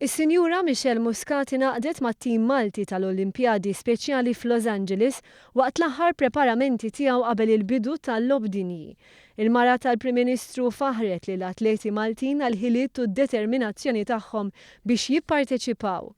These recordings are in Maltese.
Is-Sinjura Michelle Muscat ingħaqdet mat-tim Malti tal-Olimpjadi Speċjali f'Los Angeles waqt l-aħħar preparamenti tiegħu qabel il-bidu tal-Logħob Dinji. Il-mara tal-Prim Ministru faħħret lill-atleti Maltin għall-ħiliet u d-determinazzjoni tagħhom biex jipparteċipaw.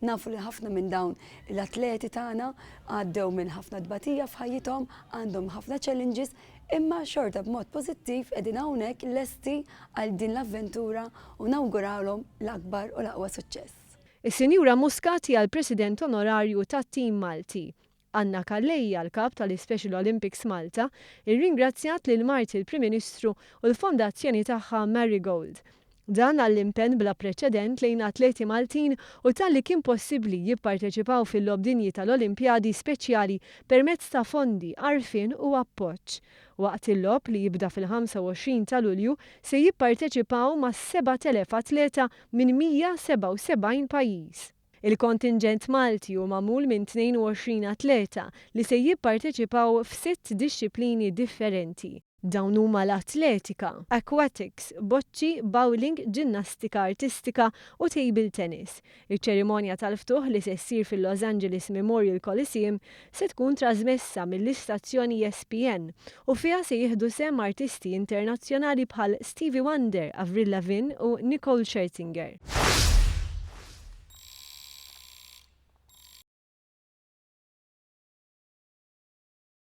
Nafu li ħafna minn dawn l-atleti tagħna għaddew minn ħafna tbatija f'ħajjithom, għandhom ħafna challenges, imma xorta b'mod pożittiv qegħdin hawnhekk lesti għal din l-avventura u nawguralhom l-akbar u l-aqwa suċċess. Is-Sinjura Muscat hija l-President Onorarju tat-Tim Malti. Anna Calleja, l-Kap tal-Ispecial Olympics Malta, irringrazzjat lil mart il-Prim Ministru u l-fondazzjoni tagħha Marigold. Dan għall-impenn bla preċedent lejn atleti Maltin u talli kien possibbli jipparteċipaw fil-Logħob Dinji tal-Olimpjadi Speċjali permezz ta' fondi, għarfien u appoġġ. Waqt il-logħob li jibda fil-25 ta' Lulju se jipparteċipaw mas-7,000 atleta minn 177 pajjiż. Il-kontinġent Malti hu magħmul minn 22 atleta li se jipparteċipaw f'sitt dixxiplini differenti. Dawn huma l-atletika, aquatics, boċċi, bowling, ġinnastika artistika u table tennis. Iċ-ċerimonja tal-ftuħ li se ssir fil-Los Angeles Memorial Coliseum se tkun trasmessa mill-istazzjon ESPN u fiha se jieħdu sehem artisti internazzjonali bħal Stevie Wonder, Avril Lavigne u Nicole Scherzinger.